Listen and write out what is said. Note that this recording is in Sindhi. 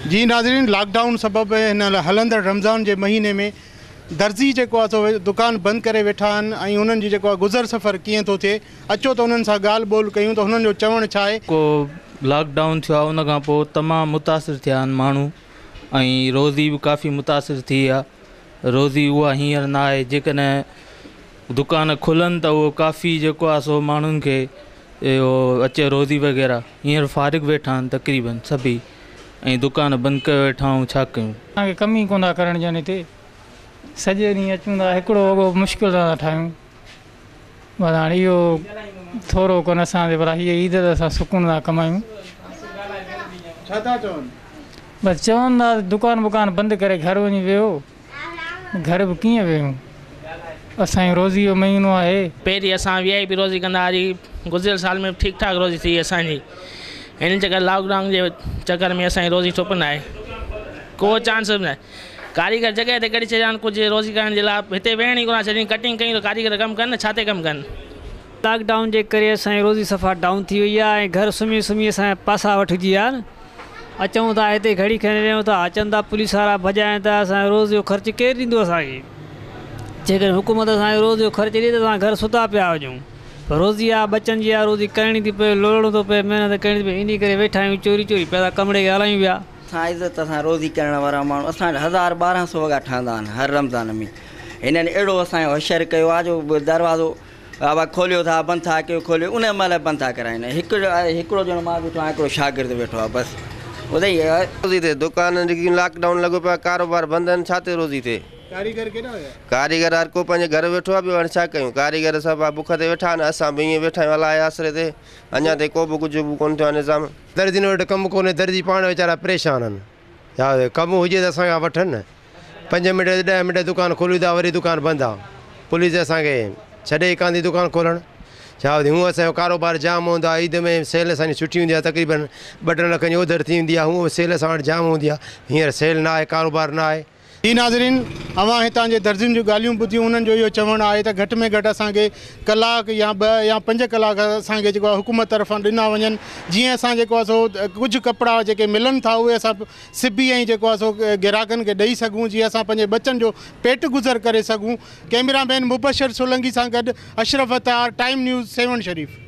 جي ناظرين لاڪ ڊائون سبب هن هلندڙ رمضان جي مهيني ۾ درزي جيڪو آهي سو دڪان بند ڪري ويٺا آهن ۽ انهن جي جيڪو آهي گذر سفر ڪيئن ٿو ٿئي اچو ته انهن سان ڳالهه ٻولهه ڪيون ته هنن جو چوڻ ڇا آهي. ڪو لاڪ ڊائون ٿيو آهي ان کان پوء تمام متاثر ٿيا آهن ماڻهو ۽ روزي به ڪافي متاثر ٿي آهي روزي اها هينئر نه آهي جيڪڏهن دڪان کلن ته اهو ڪافي جيڪو آهي سو ماڻهن کي اهو اچي روزي وغيره هينئر فارغ ويٺا آهن تقريبن سڀئي ۽ دڪان بند ڪيو ويٺا آهيون ڇا ڪيون. اسان کي ڪم ئي ڪونه ٿا ڪرڻ ڏين هتي سڄي ڏينهن اچون ٿا هڪڙو وڳو مشڪل سان ٿا ٺاهيون بس هاڻي اهو ٿورو ڪن اسان تي ڀلا هيء عيد ته اسان سڪون سان ڪمايون. ڇا ٿا چون؟ بس چون ٿا دڪان وڪان بند ڪري گهر وڃي ويهو. گهر به ڪيئن ويهون اسان جي روزي جو مهينو آهي. پهرين اسان وي آء پي روزي ڪندا هئاسين گذريل سال ۾ ٺيڪ ٺاڪ روزي ٿي اسان جي هن چڪر لاڪ ڊائون جي چڪر ۾ اسان جي روزي ٺپ نه آهي ڪو چانس به نه آهي ڪاريگر جڳهه تي ڪڍي ڇڏيا آهن ڪجهه روزي ڪرڻ جي لاء هتي ويهڻ ئي ڪونه ڇڏين ڪٽنگ ڪيون ته ڪاريگر ڪم ڪن نه ڇا تي ڪم ڪن. لاڪ ڊائون جي ڪري اسان جي روزي صفا ڊائون ٿي وئي آهي ۽ گهر سمهي سمهي اسان جا پاسا وٺجي ويا آهن اچون ٿا هتي گهڙي کن ويهون ٿا اچن ٿا پوليس وارا ڀڄائين ٿا اسان جو روز جو خرچ ڪير ڏيندو اسان کي جيڪڏهن حڪومت اسان کي روز جو خرچ ڏي ته اسان گهر ستا پيا هجون پر روزي آهي ٻچن جي آهي روزي ڪرڻي ٿي پئي لوڙڻو ٿو پئي محنت ڪرڻي ٿي پئي انهي ڪري ويٺا آهيون چوري چوري پيا ٿا ڪمڙي کي هلايون پيا. اسان عزت سان روزي ڪرڻ وارا ماڻهو اسان وٽ هزار 1200 وڳا ٺهندا آهن هر رمضان ۾ هنن اهڙو اسان جو حشر ڪيو آهي جو دروازو بابا کوليو ٿا بند ٿا ڪيو کوليو ان مهل بند ٿا ڪرائين هڪ هڪڙو ڄڻو مان ويٺو آهيان هڪڙو شاگرد ويٺو آهي بس ٻڌئي. روزي ٿئي دڪان جيڪي لاڪ ڊائون لڳو پيو آهي ڪاروبار بند آهن ڇا تي روزي ٿئي. ڪاريگر ڪيڏانهن ويا. ڪاريگر هر ڪو پنهنجي گهر ويٺو آهي ٻيو هاڻي ڇا ڪيون ڪاريگر سڀ بک تي ويٺا آهن اسان به ائين ويٺا آهيون الله جي آسري تي اڃا تائين ڪو به ڪجهه به ڪونه ٿيو آهي نظام. درزين وٽ ڪم ڪونهي درزي پاڻ ويچارا پريشان آهن يا ڪم هجي ته اسان کان وٺن نه. پنج منٽ ڏهه منٽ دڪان کوليون ٿا وري دڪان بند آ پوليس اسان کي ڇڏي ئي ڪانه ٿي دڪان کولڻ ڇا هونء اسان جو ڪاروبار جام هوندو آ عيد ۾ سيل اسان جي سٺي هوندي آ تقريبن ٻه ٽن لکن جي اوڌر ٿي ويندي آ هونء سيل اسان وٽ جام هوندي آ هينئر سيل نه آهي ڪاروبار نه آهي. جي ناظرين اوهان هتان جي درزين جون ڳالهيون ٻڌيون انهن جو اهو چوڻ آهي ته گهٽ ۾ گهٽ اسان کي ڪلاڪ يا ٻه يا پنج ڪلاڪ اسان کي جيڪو آهي حڪومت طرفان ڏنا وڃن جيئن اسان جيڪو آهي سو ڪجهه ڪپڙا جيڪي ملن ٿا اهي اسان سبي ۽ جيڪو آهي سو گراهڪن کي ڏئي سگهون جيئن اسان پنهنجي ٻچن جو پيٽ گذر ڪري سگهون ڪئميرا مين مبشر سولنگي سان گڏ اشرف عطار ٽائيم نيوز سيوهڻ شريف.